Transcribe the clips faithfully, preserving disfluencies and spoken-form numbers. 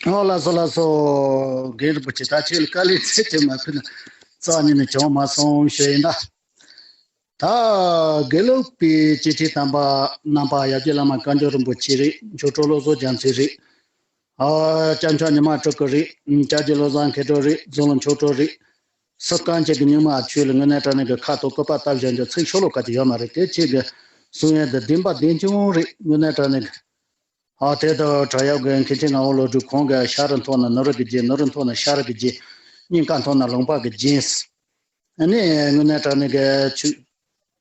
ཨོ་ལགས་སོ་ལགས་སོ། རྒན་རིན་པོ་ཆེ། ད་ཁྱེད་ལ་དཀའ་ལས་ཚད་ཅིག་མ་ཕུལ་ན་རྩ་བ་ཉིད་ནས་བྱུང་མ་སོང་ཞུ་ཡིན་ད། ད་དགེ་ལུགས་པའི་སྤྱི་ཁྲིམས་དམ་པ་རྣམ་པ་ཡབ་རྗེ་བླ་མ་བཀའ་འགྱུར་རིན་པོ་ཆེ་རེད། མཆོག་སྤྲུལ་བློ་བཟང་རྒྱ་མཚོ་རེད། ཨ་སྐྱབས་མཆོག་ཉི་མ་སྤྲུལ་སྐུ་རེད། སྐྱབས་རྗེ་བློ་བཟང་མཁས་གྲུབ་རེད། རྫོང་བློན་མཆོག་སྤྲུལ་རེད། སུ་གང་ཅིག་གིས་རྙིང་མ་ཆོས་ལ་དངོས་གནས་དྲང་གནས་ཀྱི་ཁ་ཐོག་སྐུར་པ་བཏབ་བཞག་རྒྱུ་ཚིག་ཤོ་ལོ་ཀ་ཅིག་ཡོད་མ་རེད། དེ་ཁྱེད་ཀྱི་གསུང་ཡས་འདི་བདེན་པ་བདེན་རྐྱང་རེད། དངོས་གནས་དྲང་གནས་ཀྱི། ཨ་དེ་དང་བྲག་གཡབ་ཀྱི་མཁན་ཆེན་ངག་དབང་བློ་གྲོས་ཁོང་གིས་ཤ་རུས་མཐོང་ན་ནོར་བུ་གི་རྒྱན། ནོར་བུ་མཐོང་ན་ཤ་རུས་ཀྱི་རྒྱན། སྙིང་ག་མཐོང་ན་ལུང་པ་གི་རྒྱན། ཨ་ནི་དངོས་གནས་དྲང་གནས་ཀྱི་ཆོས་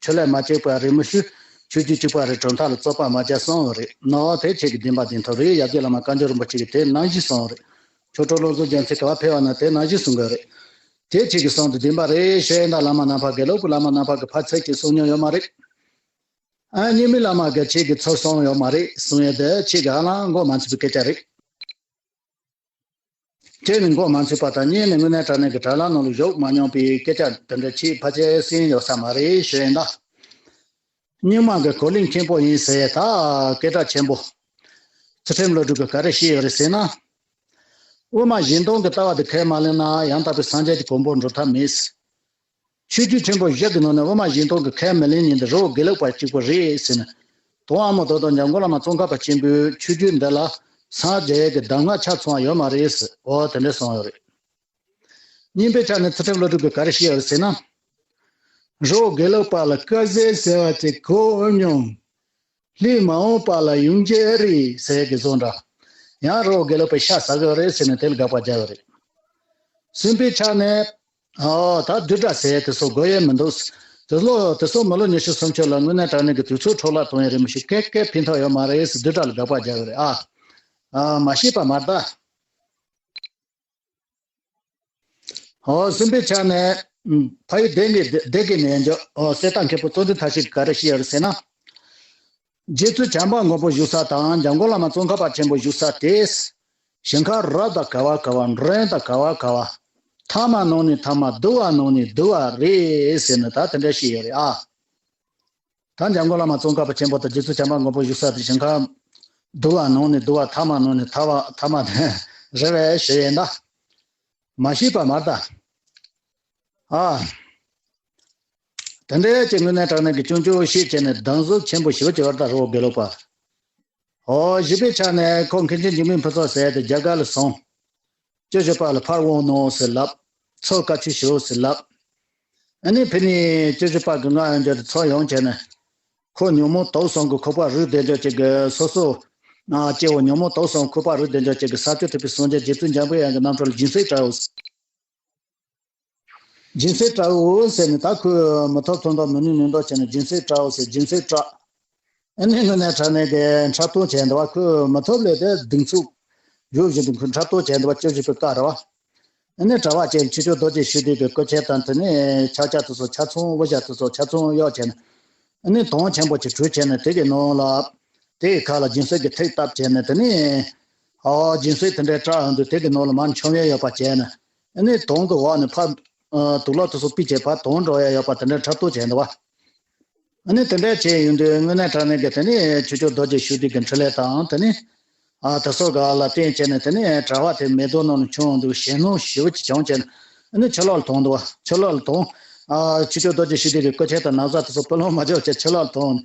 ཆོས་ལས་མ་སྐྱེས་པ་རེད་མི་ཞུ། ཆོས་བརྒྱུད་གཅིག་པ་རེད། གྲུབ་མཐའ་ལ་རྩོད་པ་མ་རྒྱག་གསུངས་པ་རེད། ནོ་དེ་ཁྱེད་ཀྱི་བདེན་པ་བདེན་ཐོབ་རེད། ཡབ་རྗེ་བླ་མ་བཀའ་འགྱུར་རིན་པོ་ཆེ་གིས་དེ་ནང་བཞིན་གསུངས་པ་རེད། མཆོག་སྤྲུལ་བློ་བཟང་རྒྱ་མཚོས་ག་པར་ཕེབས་པ་ན་དེ་ནང་བཞིན་གསུང་གི་རེད། དེ་ཁྱེད་ཀྱི་གསུང་དེ་བདེན་པ་རེད་ཞུ་ཡིན་ད། བླ་མ་རྣམ་པ་དགེ་ལུགས་ཀྱི་བླ་མ་རྣམ་པ་གིས་ཕར་ཚིག་ཅིག་གསུང་མྱོང་ཡོད་མ་རེད། ཨ་རྙིང་མའི་བླ་མ་གིས་ཁྱེད་ཀྱི་ཚུར་གསུངས་ཡོད་མ་རེད་གསུང་ཡས་དེ་ཁྱེད་ཀྱི་ཧ་ལམ་མགོ་མ་ཚོས་པའི་སྐད་ཆ་རེད། ཁྱེད་ནི་མགོ་མ་ཚོས་པ་དང་། གཉིས་ནི་དངོས་གནས་དྲང་གནས་ཀྱི་དྲ་ལམ་ནང་ལ་བཞུགས་མ་མྱོང་པའི་སྐད་ཆ་དེ་འདྲ་ཁྱེད་ཕལ་ཆེར་གསན་ཡོད་ས་མ་རེད་ཞུ་ཡིན་ད། རྙིང་མ་གི་གོ་གླེང་ཆེན་པོ་ཡིན་ཟེར་ད་སྐད་གྲགས་ཆེན་པོ། ཚུལ་ཁྲིམས་བློ་གྲོས་ཀྱིས་ག་རེ་བཤད་ཡོད་རེད་ཟེར་ན། དབུ་མ་གཞན་སྟོང་གི་ལྟ་བ་དེ་ཁས་མ་ལེན་ན་ཡང་དག་པའི་སངས་རྒྱས་ཀྱི་གོ་འཕང་འགྲོ་ཐབས་མེད། ཆོས་བརྒྱུད་ཆེན་པོ་བཞི་གི་ནང་ནས་དབུ་མ་གཞན་སྟོང་གི་ཁས་མི་ལེན་མཁན་དེ་རི་བོ་དགེ་ལུགས་པ་གཅིག་པུ་རེད་ཟེར་ནས། དོན་དམ་མོ་དོ་དང་འཇམ་མགོན་བླ་མ་ཙོང་ཁ་པ་ཆེན་པོའི་ཆོས་བརྒྱུད་འདི་ལ་སངས་རྒྱས་ཀྱི་གདམས་ངག་ཆ་ཚང་བ་ཡོད་མ་རེད་ཟེར། འོ་དེ་འདྲ་གསུངས་ཡོད་རེད། གཉིས་པའི་ཆ་ནས་ཚུལ་ཁྲིམས་བློ་གྲོས་ཀྱིས་ག་རེ་བཤད་ཡོད་རེད་ཟེར་ན། རི་བོ་དགེ་ལུགས་པ་ལ་དཀར་ཟས་ཟེར་བ་ཅིག་གོ་འོས་མྱོང་། ལྷས་མ་འོངས་པ་ལ་ཡོང་རྒྱུ་རེད་ཟེར་གི་བཟོ་འདྲ། ཡང་རི་བོ་དགེ་ལུགས་པས་ཤ་ཟ་གི་རེད་ཟེར་ནས་དེ་ལ་དགག་པ་རྒྱག་གི་རེད། གསུམ་པའི་ཆ་ནས། ཨོ་ད་བདུད་དགྲ་ཟེར་དེ་ཚོ་དགོས་ཡས་མི་འདུག་དེ་ལོ་དེ་ཚོ་མི་ལོ་ཉི་ཤུ་སུམ་ཅུ་ལ་དངོས་གནས་དྲང་གནས་ཀྱི་དུས་ཚོད་འཕྲོ་བརླག་གཏོང་ཡས་རེད་མི་ཤེས། སྐད་སྐད་ཕན་ཐོགས་ཡོད་མ་རེད་ཟེར་བདུད་དགྲ་ལ་དགག་པ་རྒྱག་གི་རེད་ཨ། ཨ་མ་ཤེས་པ་མ་རེད་ད། ཨོ་གསུམ་པའི་ཆ་ནས། ཕ་ཡུལ་སྡེ་དགེ་སྡེ་དགེ་ནས་འཇོག་ཨོ་གསེར་རྟ་མཁན་པོ་གཙོ་འཛིན་ཐར་ཤེས་ཀྱིས་ག་རེ་བཤད་ཡོད་རེད་ཟེར་ན། རྗེ་བཙུན་བྱམས་པ་མགོན་པོ་བཞུགས་ས་དང་འཇམ་མགོན་བླ་མ་ཙོང་ཁ་པ་ཆེན་པོ་བཞུགས་ས་དེ། ཞིང་ཁ་རབ་དང་ག་བ་ག་བ། མགྲོན་དང་ག་བ་ག་བ། ཐ་མ་ནང་ནས་ཐ་མ། དུ་བ་ནང་ནས་དུ་བ་རེད་ཟེར་ནས་ད་དེ་འདྲ་བཤད་ཡོད་རེད་ཨ། ད་འཇམ་མགོན་བླ་མ་ཙོང་ཁ་པ་ཆེན་པོ་དང་རྗེ་བཙུན་བྱམས་པ་མགོན་པོ་བཞུགས་ས་དེ་ཞིང་ཁ། དུ་བ་ནང་ནས་དུ་བ། ཐ་མ་ནང་ནས་ཐ་བ། ཐ་མ་དེ་རེད་པས་ཞུ་ཡིན་ད། མ་ཤེས་པ་མ་རེད་ད། ཨ། དེ་འདྲའི་ཅིག་དངོས་གནས་དྲང་གནས་ཀྱི་སྐྱོན་བརྗོད་བཤད་བྱས་ནས་སྡང་ཟུག་ཆེན་པོ་ཞེ་པོ་ཅིག་ཡོད་རེད་ད་རི་བོ་དགེ་ལུགས་པ། ཨོ་བཞི་པའི་ཆ་ནས་ཁོ་མཁན་ཆེན་འཇིགས་མེད་ཕུན་ཚོགས་ཟེར་དེ་རྒྱ་གར་ལ་སོང་། བཅུ་བཞི་པ་ལ་ཕར་འོང་ནོ་ཟེར་ལབ། ཚུར་བཀའ་ཆོས་ཞུ་ཟེར་ལབ། ཨ་ནི་ཕ་ནི་བཅུ་བཞི་པ་གི་ང་ཡང་འཇོག་དེ་ཚུར་ཡོང་བྱས་ནས། ཁོ་ཉོན་མོངས་དུག་གསུམ་གྱི་ཁུག་པ་རུལ་བསྡད་འཇོག་ཅིག་གི་སོ་སོ། ཨ་སྐྱེ་བོ་ཉོན་མོངས་དུག་གསུམ་ཁུག་པ་རུལ་བསྡད་འཇོག་ཅིག་གི་ས་བཅུ་ཐུབ་པའི་སངས་རྒྱས་རྗེ་བཙུན་འཇམ་པའི་དབྱངས་ཀྱི་རྣམ་འཕྲུལ་ལ་སྦྱིན་སྲེག་བཀྲ་འོ། སྦྱིན་སྲེག་བཀྲ་འོ་ཟེར་ནས་ད་ཁོས་མི་ཐོབ་ཐོབ་མདོག་མི་ནུས་ནུས་མདོག་བྱས་ནས་སྦྱིན་སྲེག་བཀྲ་འོ་ཟེར་སྦྱིན་སྲེག་བཀྲ། ཨ་ནི་དངོས་གནས་དྲང་གནས་ཀྱི་འཁྲབ་སྟོན་བྱས་འདུག་བ། ཁོས་མི་ཐོབ་ལས་དེ་གདེང་ཚོད་རྒྱུགས་བཞིན་དུ་ཁོས་འཁྲབ་སྟོན་བྱས་འདུག་བ། བཅུ་བཞི་པའི་སྐབས་རེད་བ། ཨ་ནི་གྲྭ་པ་བཅས་ཆོས་སྐྱོང་རྡོ་རྗེ་ཞུ་བདེ་གི་སྐུ་ཁྱེར་དང་དེ་ནས་ཕྱག་རྒྱ་དེ་ཚོ་ཆ་ཚང་དབུ་ཞྭ་དེ་ཚོ་ཆ་ཚང་གཡོགས་བྱས་ནས། ཨ་ནི་དོང་ཆེན་པོ་ཅིག་གྲུས་བྱས་ནས་དེ་གི་ནང་ལ། དེ་ཡི་ཁ་ལ་སྦྱིན་སྲེག་གི་ཐིག་བཏབ་བྱས་ནས་དེ་ནས། ཨོ་སྦྱིན་སྲེག་དེ་འདྲའི་བཀྲ་འོང་དུས་དེ་གི་ནང་ལ་མར་མཆོང་ཡས་ཡོད་པ་བྱས་ནས། ཨ་ནི་དོང་གི་འོག་ནས་ཕར། ཨ་དུག་ལོག་དེ་ཚོ་ཕུད་བྱས་ཕར་དོང་འགྲོ་ཡས་ཡོད་པ་དེ་འདྲའི་འཁྲབ་སྟོན་བྱས་འདུག་བ། ཨ་ནི་དེ་འདྲ་བྱས་ཡོང་དུས་དངོས་གནས་དྲང་གནས་ཀྱི་དེ་ནི་ཆོས་སྐྱོང་རྡོ་རྗེ་ཞུ་བདེ་གི་འཕྲིན་ལས་དང་དེ་ནི། ཨ་དེ་ཚོ་ག་ལ་བརྟེན་བྱས་ནས་དེ་ནི་གྲྭ་པ་དེ་མེ་ཏོག་ནང་ལ་མཆོང་ཡོང་དུས་ཞེད་སྣང་ཞེ་པོ་ཅིག་བྱུང་བྱས་ནས། ཨ་ནི་ཕྱི་ལོགས་ལ་དོང་འདུག་བ། ཕྱི་ལོགས་ལ་དོང་། ཨ་ཆོས་སྐྱོང་རྡོ་རྗེ་ཞུ་བདེ་གི་སྐུ་ཁྱེར་དང་ན་བཟའ་དེ་ཚོ་སྤུ་ལོང་མ་འཇོག་བྱས་ཕྱི་ལོགས་ལ་དོང་།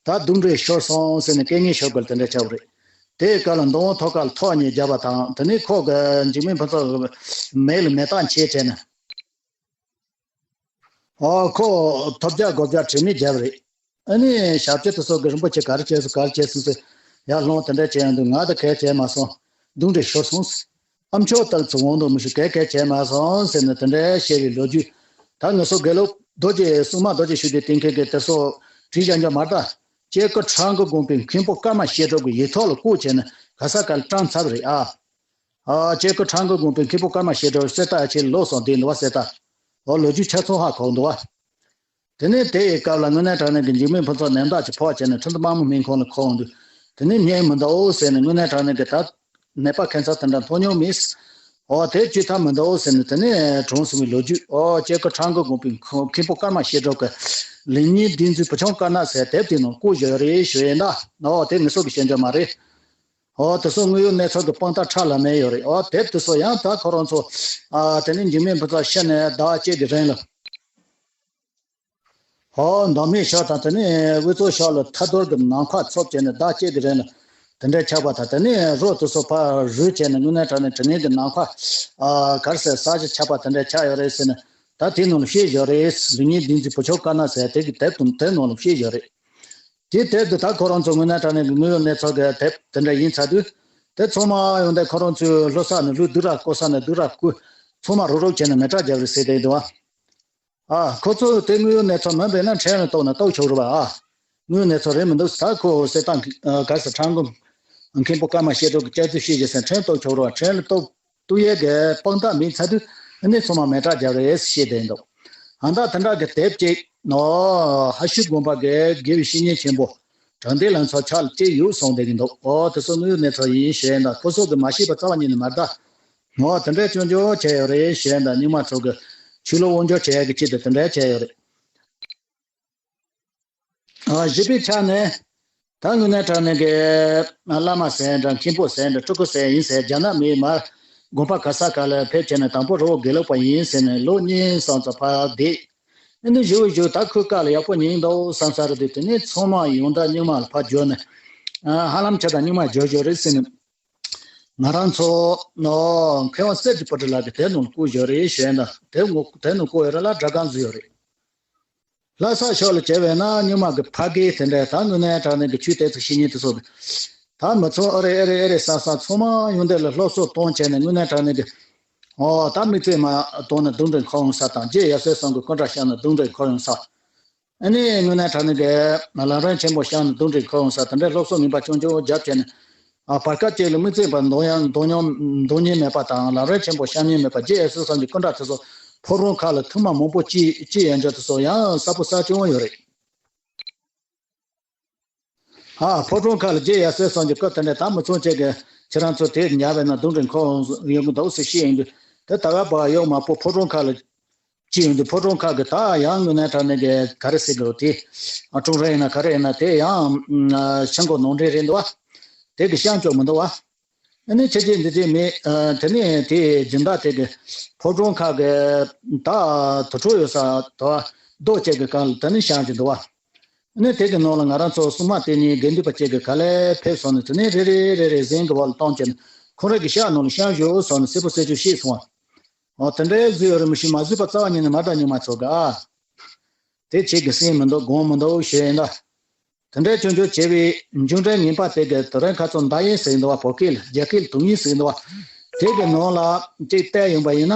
ད་གདོན་འདྲེ་ཤོར་སོང་ཟེར་ནས་སྐད་ངན་ཤོར་དགོས་དེ་འདྲ་ཆགས་པ་རེད། དེའི་སྐབས་ལ་མདུང་ཐོག་ཁ་ལ་ཐོག་གཉིས་བརྒྱབ་པ་དང་དེ་ནི་ཁོ་གི་འཇིགས་མེད་ཕུན་ཚོགས་ཀྱི་མིག་ལ་མེ་སྟག་མཆེད་བྱས་ནས། ཨོ་ཁོ་ཐོབ་རྒྱག་སྒོ་རྒྱག་དྲི་མེད་བརྒྱབ་རེད། ཨ་ནི་ཞབས་ཕྱི་དེ་ཚོ་གི་རིན་པོ་ཆེ་ག་རེ་བྱས་སོང་ག་རེ་བྱས་སོང་ཟེར། ཡར་ལོངས་དེ་འདྲ་བྱས་ཡོང་དུས་ང་ད་གས་བྱས་མ་སོང་། གདོན་འདྲེ་ཤོར་སོང་ཟེར། ཨ་མཆོག་ལྟར་ཚུར་འོང་དུས་མི་ཤུ་གས་གས་བྱས་མ་སོང་ཟེར་ནས་དེ་འདྲ་བཤད་པའི་ལོ་རྒྱུས། ད་ང་ཚོ་དགེ་ལུགས་རྡོ་རྗེ་སྲུང་མ་རྡོ་རྗེ་ཞུ་བདེ་བསྟེན་མཁན་གྱིས་དེ་ཚོ་བྲིས་བཞག་རྒྱུ་མ་རེད་ད། སྐྱེ་རྒུ་འཕྲང་སྒུག་དགོན་པའི་མཁན་པོ་ཀརྨ་ཤེས་རབ་ཀྱི་ཡིག་ཐོག་ལ་བཀོད་བྱས་ནས་ག་ས་ག་ལ་བཀྲམ་ཚར་བ་རེད་ཨ། ཨ་སྐྱེ་རྒུ་འཕྲང་སྒུག་དགོན་པའི་མཁན་པོ་ཀརྨ་ཤེས་རབ་གསེར་རྟ་ཡ་ཆེ་ལོག་སོང་བསྡད་འདུག་བ་གསེར་རྟ། འོ་ལོ་རྒྱུས་ཆ་ཚང་ཧ་གོ་འདུག་བ། དེ་ནས་དེ་ཡི་སྐབས་ལ་དངོས་གནས་དྲང་གནས་ཀྱི་འཇིགས་མེད་ཕུན་ཚོགས་ནན་ཏན་གྱིས་ཕོག་བྱས་ནས་ཁྲིན་ཏུ་དམར་མོ་སྨན་ཁང་ལ་འཁོར་འོང་དུས། དེ་ནས་ཉན་མི་འདུག་ཟེར་ནས་དངོས་གནས་དྲང་གནས་ཀྱི་ད་ནད་པ་ཁྱད་མཚར་དེ་འདྲ་མཐོང་མྱོང་མེད། འོ་དེ་བཅོས་ཐབས་མི་འདུག་ཟེར་ནས་དེ་ནས་གྲོངས་སོང་བའི་ལོ་རྒྱུས། འོ་སྐྱེ་རྒུ་འཕྲང་སྒུག་དགོན་པའི་མཁན་པོ་ཀརྨ་ཤེས་རབ་ཀྱི་ལེགས་སྨྲའི་བསྟན་འཛིན་བུ་ཆུང་དཀར་ནག་ཟེར་དེབ་དེ་ནང་བཀོད་བཞག་ཡོད་རེད་ཞུ་ཡིན་ད། འོ་དེ་ངེད་ཚོ་གི་ཤེས་རྒྱུ་མ་རེད། ཨོ་དེ་ཚོ་དངོས་ཡོད་གནས་ཚུལ་གྱི་དཔང་རྟགས་ཁྲ་ལམ་མེ་ཡོད་རེད། ཨོ་དེབ་དེ་ཚོ་ཡང་ད་ཁོ་རང་ཚོ་ཨ་དེ་ནས་འཇིགས་མེད་ཕུན་ཚོགས་ཤི་ནས་ཟླ་བ་གཅིག་གི་རིང་ལ། ཨོ་མདོ་སྨད་ཤོག་དང་དེ་ནས་དབུས་གཙང་ཤོག་ལ་ཐལ་རྡུལ་གྱི་ནམ་མཁའ་འཚུབ་བྱས་ནས་ཟླ་གཅིག་གི་རིང་ལ་དེ་འདྲའི་ཆགས་པ་དང་། དེ་ནས་རོ་དེ་ཚོ་ཕར་རུལ་བྱས་ནས་དངོས་གནས་དྲང་གནས་དྲི་ངན་གྱི་ནམ་མཁའ་ཨ་ག་རེ་ཟེར་ས་གཞི་ཆགས་པ་དེ་འདྲ་ཆགས་ཡོད་རེད་ཟེར་ནས། ད་དེའི་ནང་ལ་བཤད་ཡོད་རེད། ལུས་ངན་བདུད་འཛིན་བུ་ཆུང་དཀར་ནག་ཟེར་དེ་གི་དེབ་དང་དེའི་ནང་ལ་བཤད་ཡོད་རེད། དེ་དེབ་དེ་ད་ཁོ་རང་ཚོ་དངོས་གནས་དྲང་གནས་ཀྱི་དངོས་ཡོད་གནས་ཚུལ་གྱི་དེབ་དེ་འདྲ་ཡིན་ཚར་དུས། དེ་ཚང་མ་ཡོང་དེ་ཁོ་རང་ཚོའི་བློ་བསམ་ནས་ལུས་སྡུག་ར་བཀོལ་ས་ནས་སྡུག་ར་བཀོལ། ཚང་མ་རུབ་རུབ་བྱས་ནས་མེ་སྲེག་བརྒྱབ་རེད་ཟེར་བསྡད་འདུག་ཨ། ཨ་ཁོ་ཚོ་དེ་དངོས་ཡོད་གནས་ཚུལ་མིན་པས་ན་ཕྲན་ལ་གཏུགས་ན་གཏུགས་ཆོག་རེད་པ། ཨ་དངོས་ཡོད་གནས་ཚུལ་རེད་མི་འདུག་ད་ཁོ་བསད་སྟངས་ག་རེ་ཟེར་ཁྲ་འགུམ་མཁན་པོ་ཀརྨ་ཤེས་རབ་ཀྱི་སྐྱག་རྫུན་བཤད་རྒྱུ་ཟེར་ཕྲན་གཏུགས་ཆོག་རེད་པ། ཕྲན་ལ་གཏུགས་གཏུགས་ཡས་ཀྱི་དཔང་རྟགས་མེད་ཚར་དུས་ཨ་ནི་ཚང་མ་མེ་སྲེག་བརྒྱབ་རེད་ཟེར་བཤད་བསྡད་འདུག་ཨ་ད་དེ་འདྲ་གི་དེབ་ཅིག་ནོ། ཧ་ཤུ་དགོན་པ་གི་དགེ་བའི་བཤེས་གཉེན་ཆེན་པོ་དྲང་བདེན་ལ་མཚོན་ཆ་ལ་གཅིག་ཡོད་གསུངས་བསྡད་ཀྱི་འདུག་ཨོ་དེ་ཚོ་དངོས་ཡོད་གནས་ཚུལ་ཡིན་ཞེས་ད་ཁོ་ཚོ་གི་མ་ཤེས་པ་རྩ་བ་ཉིད་ནས་མ་རེད་ད། ངོ་དེ་འདྲའི་སྐྱོན་བརྗོད་བྱས་ཡོད་རེད་ཞེས་ད་རྙིང་མ་ཚོ་གི་ཆོས་ལུགས་དབང་སྒྱུར་བྱས་ཡག་གི་ཆེད་དུ་དེ་འདྲའི་བྱས་ཡོད་རེད། ཨ་བཞི་པའི་ཆ་ནས་ད་དངོས་གནས་དྲང་གནས་ཀྱི་བླ་མ་ཟེར་འདྲ་མཁན་པོ་ཟེར་འདྲ་སྤྲུལ་སྐུ་ཟེར་ཡིན་ཟེར་རྒྱ་ནག་མིའི་མར་དགོན་པ་ག་ས་ག་ལ་ཕེབས་བྱས་ནས་དང་པོ་རི་བོ་དགེ་ལུགས་པ་ཡིན་ཟེར་ནས་ལོ་གཉིས་ཙམ་ཙམ་ཕར་བསྡད། ཨ་ནི་བཞུགས་བཞུགས་ད་ཁོའི་བཀའ་ལ་ཡག་པོ་ཉན་འདུག་བསམ་ས་རེད་དེ། དེ་ནས་ཚང་མ་ཡོང་ད་རྙིང་མ་ལ་ཕར་བསྒྱུར་ནས་ཨ་ཧ་ལམ་ཆ་ད་རྙིང་མ་བསྒྱུར་བཞག་རེད་ཟེར་ནས། ང་རང་ཚོ་ནོ་མཁས་དབང་གསེར་གྱི་སྤུ་གྲི་ལགས་ཀྱིས་དེབ་ནང་བཀོད་བཞག་རེད་ཞུ་ཡ་ད། དེབ་ངོ་དེབ་ནང་བཀོད་ཡོད་རེད་ལ་སྒྲ་སྒམ་བཟོས་ཡོད་རེད། ལྷ་ས་ཕྱོགས་ལ་བྱས་པས་ན་རྙིང་མ་གི་ཕ་གི་དེ་འདྲས་ད་དངོས་གནས་དྲང་གནས་ཀྱི་ཆོས་དད་ཚིག་བཤེས་གཉེན་དེ་ཚོ་གི་ད་མི་ཚང་ཨེ་རེད་ཨེ་རེད་ཨེ་རེད་བསམ་བསམ་ཚང་མ་ཡོང་དེ་ལ་སློབ་གསོ་གཏོང་བྱས་ནས་དངོས་གནས་དྲང་གནས་ཀྱི་ཨོ་ད་དམིགས་བརྩེ་མ་གཏོང་ན་གདུང་འདྲེ་འཁོར་ཡོང་ས་དང་། རྗེ་ཡབ་སྲས་ཚང་གི་སྐུ་འདྲ་བཤམས་ན་གདུང་འདྲེ་འཁོར་ཡོང་ས། ཨ་ནི་དངོས་གནས་དྲང་གནས་ཀྱི་ལམ་རིམ་ཆེན་པོ་བཤམས་ནས་གདུང་འདྲེ་འཁོར་ཡོང་ས་དེ་འདྲའི་སློབ་གསོ་ངན་པ་ཆུང་ཆུང་རྒྱབ་བྱས་ནས། ཨ་བར་སྐབས་ཅིག་ལ་དམིགས་བརྩེ་བ་འདོན་ཡང་འདོན་མྱོང་འདོན་མྱོང་མེད་པ་དང་། ལམ་རིམ་ཆེན་པོ་བཤམས་མྱོང་མེད་པ། རྗེ་ཡབ་སྲས་ཚང་གི་སྐུ་འདྲ་དེ་ཚོ་ཕོ་བྲང་ཁག་ལ་ཐེངས་མ་མང་པོ་སྐྱེས་སྐྱེས་ཡོང་རྒྱུ་དེ་ཚོ་ཡང་གསལ་པོ་གསལ་རྐྱང་ཡོད་རེད། ཨ་ཕོ་བྲང་ཁག་ལ་རྗེ་ཡབ་སྲས་ཚང་གི་སྐུ་དེ་འདྲ་ད་མི་ཚང་བཅས་ཀྱིས་ཁྱེད་རང་ཚོ་དེ་ཉར་བས་ན་གདུང་འདྲེ་འཁོར་ཡོང་གི་འདུག་ཟེར་བཤད་ཡོང་དུས། དེ་ད་ག་བ་ཡོག་མ་པོ་ཕོ་བྲང་ཁག་ལ་སྐྱེས་ཡོང་དུས། ཕོ་བྲང་ཁག་གི་ད་ཡང་དངོས་གནས་དྲང་གནས་ཀྱི་ག་རེ་ཟེར་དགོས་དེ། ཨ་ཁྲུང་རེ་ཡིན་ན་ག་རེ་ཡིན་ན་དེ་ཡང་ཤང་གོ་ནང་འདྲེན་རེད་འདུག་བ། དེ་གི་བཤམས་ཆོག་མི་འདུག་བ། ཨ་ནི་ཕྱི་རྒྱལ་འདི་དེ་མེད། ཨ་དེ་ནས་དེ་སྦྱིན་བདག་དེ་གི་ཕོ་བྲང་ཁག་གི་ད་དུར་ཁྲོད་ཡོད་ས་དོ་རྡོ་བཅས་ཀྱི་སྒང་ལ་དེ་ནས་བཤམས་ཀྱི་འདུག་བ། ཨ་ནི་དེ་གི་ནང་ལ་ང་རང་ཚོ་སྲུང་མ་དེ་གཉིས་དགེ་འདུན་པ་བཅས་ཀྱི་ག་ལེ་ཕེབས་སོང་ནས་དེ་ནས་རེ་རེ་རེ་རེ་གཟན་གྱི་བར་ལ་བཏང་བྱས་ནས་ཁོང་རང་གི་ཤག་ནང་ལ་བཤམས་བཞག་སོང་ནས་གསལ་པོ་གསལ་ཆོད་བཤད་སོང་བ། འོ་དེ་འདྲའི་བཟོས་ཡོད་རེད་མི་ཤེས། མ་བཟོས་པ་རྩ་བ་ཉིད་ནས་མ་འདྲ་རྙིང་མ་ཚོ་གི་ཨ། དེ་ཁྱེད་ཀྱི་སེམས་མི་འདུག་དགོངས་མི་འདུག་ཞུ་ཡིན་ད། དེ་འདྲའི་སྐྱོན་བརྗོད་བྱས་པའི་མཇུག་འབྲས་ངན་པ་དེ་གི་དེ་རིང་ཁ་ཚོ་མདའ་ཡིན་ཟེར་འདུག་བ། བོད་སྐད་ལ་རྒྱ་སྐད་ལ་དུང་ཡིན་ཟེར་འདུག་བ། དེ་གི་ནང་ལ་ཅིག་བལྟས་ཡོང་པ་ཡིན་ན།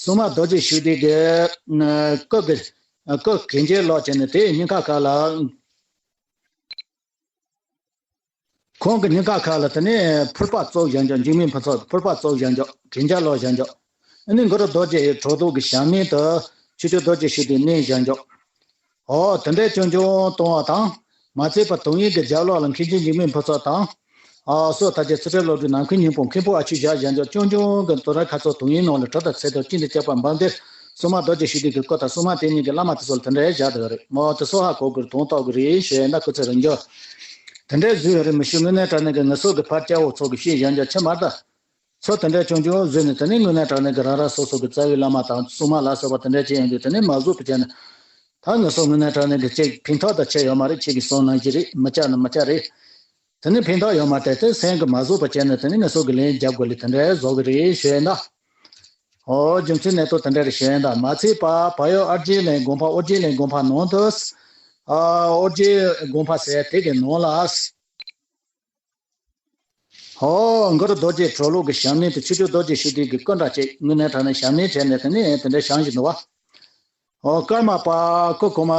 སྲུང་མ་རྡོ་རྗེ་ཤུགས་ལྡན་གི་སྐུ་གི་སྐུ་གན་རྐྱལ་ལོག་བྱས་ནས་དེའི་སྙིང་ཁ་ཁ་ལ། ཁོང་གི་སྙིང་ཁ་ཁ་ལ་དེ་ནས་ཕུར་པ་བཙུགས་བཞག་འཇོག་འཇིགས་མེད་ཕུན་ཚོགས་ཕུར་པ་བཙུགས་བཞག་འཇོག་གན་རྐྱལ་ལོག་བཞག་འཇོག་ཨ་ནི་གུ་རུ་རྡོ་རྗེ་གྲོལ་ཐོག་གི་ཞབས་གནོན་དུ་ཆོས་སྐྱོང་རྡོ་རྗེ་ཤུགས་ལྡན་མནན་བཞག་འཇོག་ཨོ་དེ་འདྲའི་སྐྱོན་བརྗོད་གཏོང་བ་དང་། མ་ཚད་པར་དུང་ཡིག་གི་རྒྱབ་ལོགས་ལ་མཁན་ཆེན་འཇིགས་མེད་ཕུན་ཚོགས་དང་། ཨ་སོགས་དར་རྒྱས་ཚུལ་ཁྲིམས་སློབ་ཕྲུག་ནམ་མཁའི་སྙིང་པོ་མཁན་པོ་ཨ་ཆོས་བཞག་བཞག་འཇོག་རྐྱང་རྐྱང་གི་དོ་ར་ཁ་ཚོ་དུང་ཡིག་ནང་ལ་གྲི་དང་ཚེ་དང་སྤྱན་དང་བཅག་པ་འབབ་འདིར། སྲུང་མ་རྡོ་རྗེ་ཤུགས་ལྡན་གྱི་སྐུ་དང་སྲུང་མ་དེ་གཉིས་ཀྱི་བླ་མ་དེ་ཚོ་ལ་དེ་འདྲའི་བཞག་འདུག་རེད་མོ། དེ་སོགས་ཧ་གོ་དགོས་རེད། དོན་རྟོགས་དགོས་རེད་ཞེས་ན་སྐུ་ཚེ་རིང་འཇོག་དེ་འདྲའི་བཟོས་ཡོད་རེད་མི་ཤེས། དངོས་གནས་དྲང་གནས་ཀྱི་ངེད་ཚོ་གི་ཕར་སྐྱ་བོ་ཚོ་གི་བཤད་བཞག་འཇོག་ཆེ་མ་རེད་ད། ཚོ་དེ་འདྲའི་ཆུང་ཆུང་བཟོས་ནས་དེ་ནས་དངོས་གནས་དྲང་གནས་ཀྱི་རང་རང་སོ་སོ་གི་རྩ་བའི་བླ་མ་དང་སྲུང་མ་ལ་སོགས་པ་དེ་འདྲ་བྱས་ཡོང་དུས་དེ་ནས་མ་བཟོད་པ་བྱས་ནས། ད་ངེད་ཚོ་དངོས་གནས་དྲང་གནས་ཀྱི་ཅིག་ཕན་ཐོགས་དང་ཆེ་ཡོད་མ་རེད། ཁྱེད་ཀྱིས་གསུངས་ནང་བཞིན་རེད། མི་སྐྱ་ན་མི་སྐྱ་རེད། དེ་ནས་ཕན་ཐོགས་ཡོད་མ་རེད་དེ་སེམས་ཀྱིས་མ་བཟོད་པ་བྱས་ནས་དེ་ནས་ངེད་ཚོ་གི་ལན་རྒྱབ་དགོས་ལེ་དེ་འདྲ་བཟོ་གི་རེད་ཞུ་ཡིན་ད། ཨོ་རྒྱུ་མཚན་གནད་དོན་དེ་འདྲ་རེད་ཞུ་ཡིན་ད། མ་ཚད་པ་བལ་ཡུལ་ཨོ་རྒྱན་གླིང་དགོན་པ་ཨོ་རྒྱན་གླིང་དགོན་པ་ནང་དུ། ཨོ་རྒྱན་དགོན་པ་ཟེར་དེ་གི་ནང་ལ། ཨོ་གུ་རུ་རྡོ་རྗེ་གྲོལ་ལུགས་ཀྱི་ཞབས་གནོན་དེ་ཆོས་སྐྱོང་རྡོ་རྗེ་ཤུགས་ལྡན་གྱི་སྐུ་འདྲ་ཅིག་དངོས་གནས་དྲང་གནས་ཞབས་གནོན་བྱས་ནས་དེ་ནས་དེ་འདྲ་བཞེངས་བཞིན་འདུག་བ། ཨོ་ཀརྨ་པ་སྐུ་གོང་མ་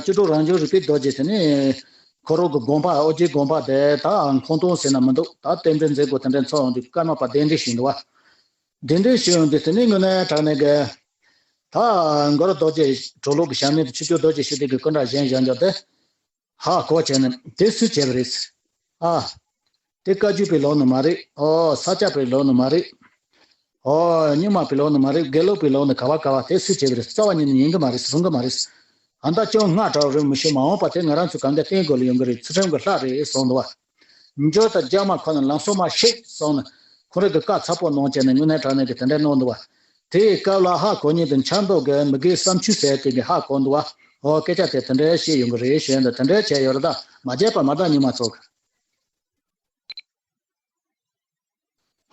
བཅུ་དྲུག་རང་བྱུང་རིག་པའི་རྡོ་རྗེ་དེ་ནས་ཁོ་རང་གི་དགོངས་པ་ཨོ་རྒྱན་དགོངས་པ་དེ་ད་ཁོང་སྟོང་ཟེར་ན་མི་འདུག་ད་རྟེན་འབྲེལ་མཛད་སྒོ་དེ་འདྲ་ཚོགས་ཡོང་དུས་ཀརྨ་པ་གདན་འདྲེན་ཞུས་འདུག་བ། གདན་འདྲེན་ཞུས་ཡོང་དུས་དེ་ནས་དངོས་གནས་དྲང་གནས་ཀྱི་ད་གུ་རུ་རྡོ་རྗེ་གྲོལ་ལུགས་ཀྱི་ཞབས་གནོན་དེ་ཆོས་སྐྱོང་རྡོ་རྗེ་ཤུགས་ལྡན་གྱི་སྐུ་འདྲ་བཞེངས་བཞག་འཇོག་དེ། ཧ་གོ་བྱས་ནས་དེ་སུས་བྱས་པ་རེད། ཨ། དེ་བཀའ་བརྒྱུད་པའི་ལོག་ནི་མ་རེད། ཨོ་ས་སྐྱ་པའི་ལོག་ནི་མ་རེད། ཨོ་རྙིང་མ་པའི་ལོག་ནི་མ་རེད། དགེ་ལུགས་པའི་ལོག་ནི་ག་བ་ག་བ་དེ་སུས་བྱས་པ་རེད། རྩ་བ་ཉིད་ནས་ཡིན་གི་མ་རེད། རུང་གི་མ་རེད། ཨ་མདའ་སྐྱོན་སྔ་དྲགས་རེད་མི་ཤེས། མ་འོངས་པ་དེ་ང་རང་ཚོ་གང་ག་བསྟེན་དགོས་ལ་ཡོང་གི་རེད། ཚུལ་ཁྲིམས་ཀྱི་ལྷ་རེད་གསུངས་འདུག་བ། འབྱོར་དང་རྒྱ་མ་ཁོ་ན་ལམ་སང་མ་ཤེས་སོང་ན་ཁོ་རང་གི་བཀའ་ཚ་པོ་གནང་བྱས་ནས་དངོས་གནས་དྲང་གནས་ཀྱི་དེ་འདྲ་གནང་འདུག་བ། དེའི་སྐབས་ལ་ཧ་གོ་ཉིན་དུ་འཆམ་མདོག་གི་མི་དགེ་བསམ་ཆུ་ཟེར་དེ་གི་ཧ་གོ་འདུག་བ། ཨོ་སྐད་ཆ་དེ་དེ་འདྲ་བཤད་ཡོང་གི་རེད་ཞེས་འདི་དེ་འདྲ་བྱས་ཡོད་རེད། ད་མ་བརྗེད་པ་མ་བརྡ་ཉི་མ་ཚོ་གི།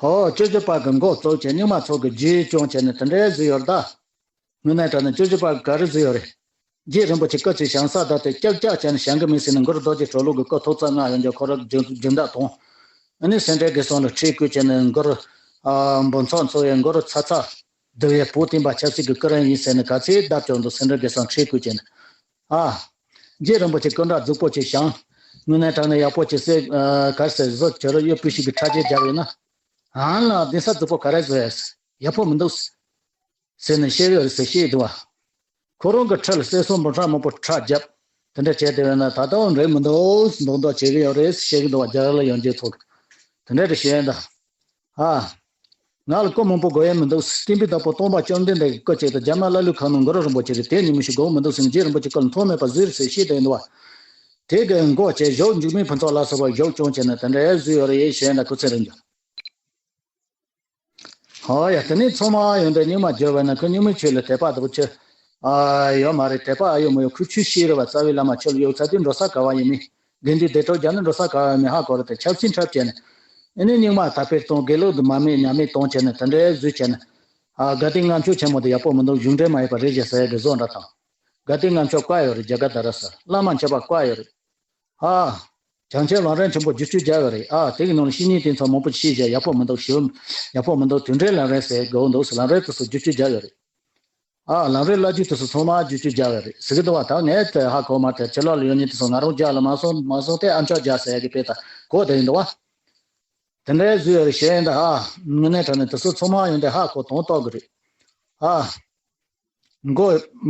ཧོ། སྤྱོད་བརྒྱུད་པ་གི་མགོ་བཙུགས་བྱས་རྙིང་མ་ཚོ་གི་རྗེས་སྐྱོང་བྱས་ནས་དེ་འདྲའི་བཟོས་ཡོད་རེད་ད། དངོས་གནས་དྲང་གནས་སྤྱོད་བརྒྱུད་པ་ག་རེ་བཟོས་ཡོད་རེད། རྗེ་རིན་པོ་ཆེ་སྐུ་ཚེ་ཞང་ས་ད་དེ་ཀྱག་ཀྱག་བྱས་ནས་བཞེངས་གི་མིན་ཟེར་ནས་མགུར་རྡོ་རྗེ་གྲོ་ལོད་གི་སྐུ་ཐོག་རྩ་ལྔ་ཡོད་འཇོག་ཁོ་ར་རྒྱུན་རྒྱུན་བདག་དང་། ཨ་ནི་སེ་འབྲས་དགེ་གསུམ་ལ་ཁྲིད་བསྐུལ་བྱས་ནས་མགུར། ཨ་འབུམ་ཚོགས་འཚོ་བའི་མགུར་ཚ་ཚ། འདུལ་བའི་བུ་བསྟན་པ་ཆབ་སྲིད་ཀྱི་སྐུ་རིམ་ཡིན་ཟེར་ནས་ག་ཚོད་བརྡབ་ཀྱང་འདུག་སེ་འབྲས་དགེ་གསུམ་ཁྲིད་བསྐུལ་བྱས་ནས། ཨ། རྗེ་རིན་པོ་ཆེ་སྐུ་འདྲ་རྫིག་པོ་ཅིག་བཞེངས། དངོས་གནས་དྲང་གནས་ཡག་པོ་ཅིག་སེ་གར་སེ་བཟོ་བྱོས་རོགས་གཡོ་སྤུས་ཤིག་གི་ཁྲ་ཆས་རྒྱབ་ཡོད་ན། ཨང་ལ་གདན་ས་རྫིག་པོ་ག་རེ་བཟོ་ཡས། ཡག་པོ་མི་འདུག་ཟེར་ནས་བཤད་ཡོད་རེད་ཟེར་བཤད་འདུག་བ། ཁོ་རང་གི་ཁྲི་ལ་གསེར་སྲང་འབུམ་ཕྲག་མང་པོ་ཁྲ་རྒྱབ། དེ་འདྲ་བྱས་བསྡད་ཡོད་ན་ད་ལྟ་འོང་རེད་མི་འདུག་མདོག་མདོག་བྱེད་གི་ཡོད་རེད་བཤད་གི་འདུག་བ། རྒྱ་གར་ལ་ཡོང་རྗེས་ཚོགས་གི། དེ་འདྲ་རེད་བཤད་ཡོད་ད། ཨ། ང་ལ་སྐུ་མང་པོ་དགོས་ཡས་མི་འདུག་སྤྲིན་པའི་བདག་པོ་སྟོང་པ་བཅོམ་ལྡན་འདས་ཀྱི་སྐུ་གཅིག་དང་རྒྱ་མ་ཀླ་ཀློའི་ཁ་ནང་གུ་རུ་རིན་པོ་ཆེ་རེད། དེ་གཉིས་མི་ཞིག་དགོས་མི་འདུག་ཟེར་ནས་རྗེ་རིན་པོ་ཆེ་སྐུ་ལ་མཐོང་མེད་པ་བཟོས་རེད་ཟེར་བཤད་བསྡད་འདུག་བ། དེ་གི་མགོ་བཅད་གཞོགས་འཇིགས་མེད་ཕུན་ཚོགས་ལ་སོགས་པ་གཞོགས་སྐྱོང་བྱས་ནས་དེ་འདྲའི་བཟོས་ཡོད་རེད་ཞེས་ན་སྐུ་ཚེ་རིང་འགྱུར། ཧོ་ཡ། དེ་ནས་ཚང་མ་ཡོང་དུས་རྙིང་མ་བརྗོད་པ་ན་ཁོ་རྙིང་མའི་ཆོས་ལ་དད་པ་དེ་པོ་ཆོས། ཨ། ཡོད་མ་རེད། དད་པ་ཨ་ཡོད་མ་ཡོད་ཁོ་ཆོས་ཤེས་རེད་བ། རྩ་བའི་བླ་མ་ཆོས་ལ་གཡོག་ཚ་དུས་འགྲོ་ས་ག་བ་ཡིན་མིན། དགེ་འདུན་སྡེ་གྲོགས་རྒྱག་ན་འགྲོ་ས་ག་བ་ཡིན་མིན་ཧ་གོ་རེད་དེ་ཆབ་སྲིད་འཁྲབ་བྱས་ནས། ཨེ་ནས་རྙིང་མ་དར་སྤེལ་གཏོང་དགེ་ལུགས་དུ་མ་མེད་ཉམས་མེད་གཏོང་བྱས་ནས་དེ་འདྲའི་བཟོས་བྱས་ནས། ཨ། དགའ་ལྡན་ལྔ་མཆོད་ཆེན་མོ་དེ་ཡག་པོ་མི་འདུག་གཞུང་འབྲེལ་མ་ཡིན་པ་རེད་ཅེས་ཟེར་ཡ་གི་བཟོ་འདྲ་དང་། དགའ་ལྡན་ལྔ་མཆོད་བཀག་ཡོད་རེད། རྒྱ་གར་དར་ས་བླ་མ་མཆོད་པ་བཀག་ཡོད་རེད། ཨ། བྱང་ཆེན་ལམ་རིམ་ཆེན་པོ་བསྒྱུར་བཅོས་རྒྱག་ཡོད་རེད། ཨ། དེ་གི་ནང་ལ་བཤེས་གཉེན་དེ་ཚོ་མང་པོ་ཞིག་བཞག་ཡག་པོ་མི་འདུག་ཞུ། ཡག་པོ་མི་འདུག་དུད་འགྲོའི་ལམ་རིམ་ཟེར་དགོས་འདུག་ཟེར་ལམ་རིམ་དེ་ཚོ་བསྒྱུར་བཅོས་རྒྱག་ཡོད་རེད། ཨ། ལམ་རིམ་བླ་བརྒྱུད་དེ་ཚོ་ཚང་མ་བསྒྱུར་བཅོས་རྒྱག་ཡོད་རེད་ཟེར་གི་འདུག་བ། ད་ངས་དེ་ཧ་གོ་མ་ཐལ། ཕྱི་ལོགས་ལ་ཡོད་མཁན་དེ་ཚོ་ང་རང་རྒྱག་ལ་མ་སོང་མ་སོང་དེ་ཨ་མཆོག་རྒྱག་ཟེར་ཡ་གི་དཔེ་ད་གོ་བསྡད་ཡིན་འདུག་བ། དེ་འདྲའི་བཟོས་ཡོད་རེད་ཞེས་ཡིན་ད། ཨ། དངོས་གནས་དྲང་གནས་དེ་ཚོ་ཚང་མ་ཡོང་དེ་ཧ་གོ་དོན་རྟོགས་གི་རེད། ཨ། མགོ་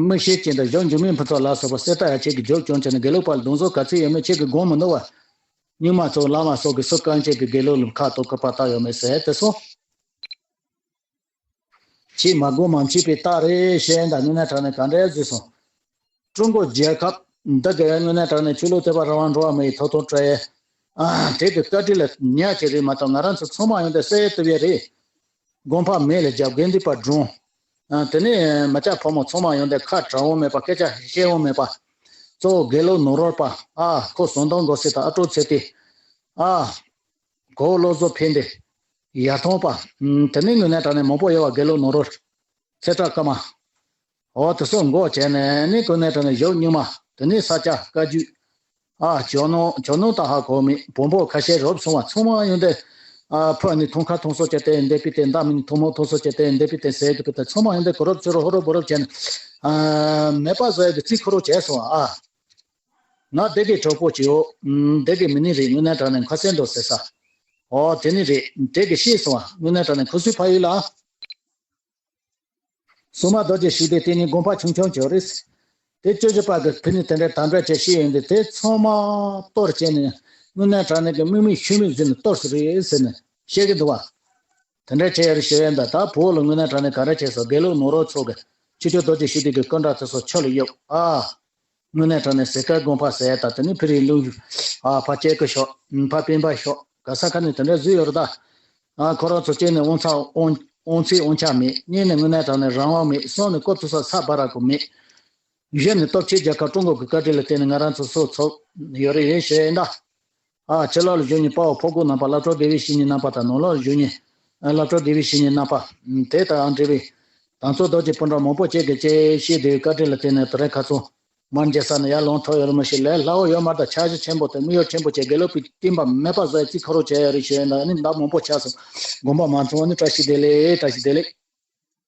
མིག་ཤེས་ཅན་དང་གཞོགས་འཇིགས་མེད་ཕུན་ཚོགས་ལ་སོགས་པ་གསེར་རྟ་ཡ་ཆེ་གི་རྒྱོབ་སྐྱོང་བྱས་ནས་དགེ་ལུགས་པ་ལ་གདུང་སེམས་ག་ཚོད་ཡོད་མེད་ཁྱེད་ཀྱིས་དགོངས་མི་འདུག་བ། རྙིང་མ་ཚོ་བླ་མ་སོགས་ཀྱིས་སུ་གང་བྱེད་ཀྱི་དགེ་ལུགས་ལ་ཁ་ཐོག་ཁ་པར་བཏབ་ཡོད་མེད་ཟེར་དེ་སོང་། ཁྱེད་མ་དགོངས་མ་མཁྱེན་པའི་རྟགས་རེད་ཞེས་ད་དངོས་གནས་དྲང་གནས་ག་འདྲའི་བཟོས་སོང་། ཀྲུང་གོ་རྒྱལ་ཁབ་འདི་གའི་དངོས་གནས་དྲང་གནས་ཆོས་ལུགས་ཐེག་པ་རང་དབང་འགྲོ་བ་མིའི་ཐོབ་ཐང་སྤྲད། ཨ། དེ་གི་བཀའ་དྲིན་ལ་ཉག་ཅིག་རེད་མ་གཏོགས་ང་རང་ཚོ་ཚང་མ་ཡོང་དེ་གསེར་ཏི་བའི་རེད། དགོན་པ་མེད་ལ་རྒྱབ་དགེ་འདུན་པ་སྒྲུང་། ཨ། དེ་ནས་མི་སྐྱ་ཕོ་མོ་ཚང་མ་ཡོང་དེ་ཁ་གྲག་འོང་མེད་པ་སྐད་ཆ་བཤད་འོང་མེད་པ། གཙོ་བོ་དགེ་ལུགས་ནོར་རོལ་པ། ཨ། ཁོ་ཟམ་གདོང་མགོ་སེར་དང་ཨ་ཀྲོ་ཚེ་བརྟན། ཨ། གོ་བོ་བློ་བཟང་ཕན་བདེ། ཡར་ཐོང་པ། ཨ། དེ་ནས་དངོས་གནས་དྲང་གནས་མང་པོ་ཡོད་བ། དགེ་ལུགས་ནོར་རོལ། ཚེ་བཀྲ་ཀརྨ། འོ་དེ་ཚོ་མགོ་བྱས་ནས་ནི་དངོས་གནས་དྲང་གནས་གཞོགས་རྙིང་མ། དེ་ནས་ས་སྐྱ་བཀའ་བརྒྱུད། ཨ། ཇོ་ནང་ཇོ་ནང་ད་ཧ་གོ་མེད། བོན་པོ་ཁ་ཤས་རོབ་སོང་བ་ཚང་མ་ཡོང་དེ། ཨ། ཕོ་ནི་ཐོང་ཁ་ཐོང་སོ་བྱས་ཏེ་འདས་པའི་དེ་མདའ་མི་ནི་ཐོང་མོ་ཐོང་སོ་བྱས་ཏེ་འདས་པའི་དེ་ཟས་ཀྱི་པི་ཏ་ཚང་མ་ཡོང་དེ་གོ་རོབ་ཚུ་རོ་ཧོ་རོ་བོ་རོབ་བྱས་ནས། ཨ། མེད་པ་བཟོ་ཡ་གི་རྩིས་ཁོ་རོ་བྱས་སོང་བ། ཨ། ང་སྡེ་དགེ་གྲོགས་པོ་ཅིག་ཡོད། ཨ། སྡེ་དགེ་མི་ནི་རེད། དངོས་གནས་དྲང་གནས་ཁ་སེང་འགྲོ་ཟེར་ས། ཨོ་དེ་ནི་རེད། དེ་གི་ཤེས་སོང་བ། དངོས་གནས་དྲང་གནས་ཁུ་སུའི་ཕ་ཡུལ་ལ། སྲུང་མ་རྡོ་རྗེ་ཞིག་དེ་དེ་ནི་དགོན་པ་ཆུང་ཆུང་ཅིག་རེད། དེ་སྤྱོད་བརྒྱུད་པ་གི་ཕི་ནི་དེ་འདྲའི་དམ་དྲག་བྱས་ཤེས་ཡོན་དེ་དེ་ཚང་མ་གཏོར་བྱས་ནས་དངོས་གནས་དྲང་གནས་ཀྱི་དམིགས་མེད་ཤུལ་མེད་ཟིན་ནས་གཏོར་ཟེར་རེད་ཟེར་ནས་བཤད་ཀྱི་འདུག་བ། དེ་འདྲ་བྱས་ཡོད་རེད་ཞུ་ཡ་ཡིན། ད་ད་བོད་ལ་དངོས་གནས་དྲང་གནས་ག་རེ་བྱས་སོང་། དགེ་ལུགས་ནོར་རོ་ཚོ་གི་ཆོས་སྐྱོང་རྡོ་རྗེ་ཞི་བདེ་གི་སྐུ་འདྲ་དེ་ཚོ་ཆུ་ལ་གཡུགས། ཨ། དངོས་གནས་དྲང་གནས་ཟེར་དཀར་དགོན་པ་ཟེར་ཡ་ད་དེ་ནི་ཕི་རི་ལུང་ཨ་ཕ་སྐྱེ་དགུ་ཤོག་ཕ་སྤེན་པ་ཤོག་ག་ས་ཁ་ནས་དེ་འདྲ་བཟོས་ཡོད་རེད་ད། ཨ། ཁོ་རང་ཚོ་སྐྱེས་ནས་དབང་ཚ་དབང་དབང་ཚད་དབང་ཆ་མེད། གཉིས་ནས་དངོས་གནས་དྲང་གནས་རང་དབང་མེད། གསུམ་ནས་སྐོར་ཐུབ་ས་ས་བར་ར་གོ་མེད། བཞི་ནས་སྟོབས་ཆེ་རྒྱལ་ཁབ་ཀྲུང་གོ་གི་བཀའ་དྲིན་ལ་བརྟེན་ནས་ང་རང་ཚོ་སྲོག་ཚོགས་ཡོད་རེད་ཡིན་ཞུ་ཡིན་ད། ཨ། ཕྱི་ལོགས་ལ་བཞུགས་མཁན་དཔའ་བོ་ཕོ་རྒོད་རྣམ་པ་བླ་སྤྲུལ་སྡེ་བའི་བཤེས་གཉེན་རྣམ་པ་དང་ནང་ལོགས་ལ་བཞུགས་མཁན་བླ་སྤྲུལ་སྡེ་བའི་བཤེས་གཉེན་རྣམ་པ། དེ་དང་ཡང་འབྲེལ་བའི་དམ་ཚོགས་རྡོ་རྗེ་སྤུན་གྲོགས་མང་པོ་བཅས་ཀྱིས་ཅེས་ཤེས་བདེ་བའི་བཀའ་དྲིན་ལ་བརྟེན་ནས་དེ་རིང་ཁ་སང་མར་མཇལ་ས་ནས་ཡར་ལངས་ཐུབ་ཡོད་རེད་མ་ཤེས། ལས་སླ་བོ་ཡོད་མ་རེད། ད་འཆར་གཞི་ཆེན་པོ་དང་དམིགས་ཡུལ་ཆེན་པོ་བཅས་དགེ་ལུགས་པའི་བསྟན་པ་མེད་པ་བཟོ་ཡ་རྩིས་ཁ་རོག་བྱས་ཡོད་རེད་ཞུ་ཡ་ཡིན། ད་ནི་ཟླ་མང་པོ་ཆགས་སོང་། དགོངས་པ་མ་ཚོམ། ཨ་ནི་བཀྲ་ཤིས་བདེ་ལེགས། བཀྲ་ཤིས་བདེ་ལེགས།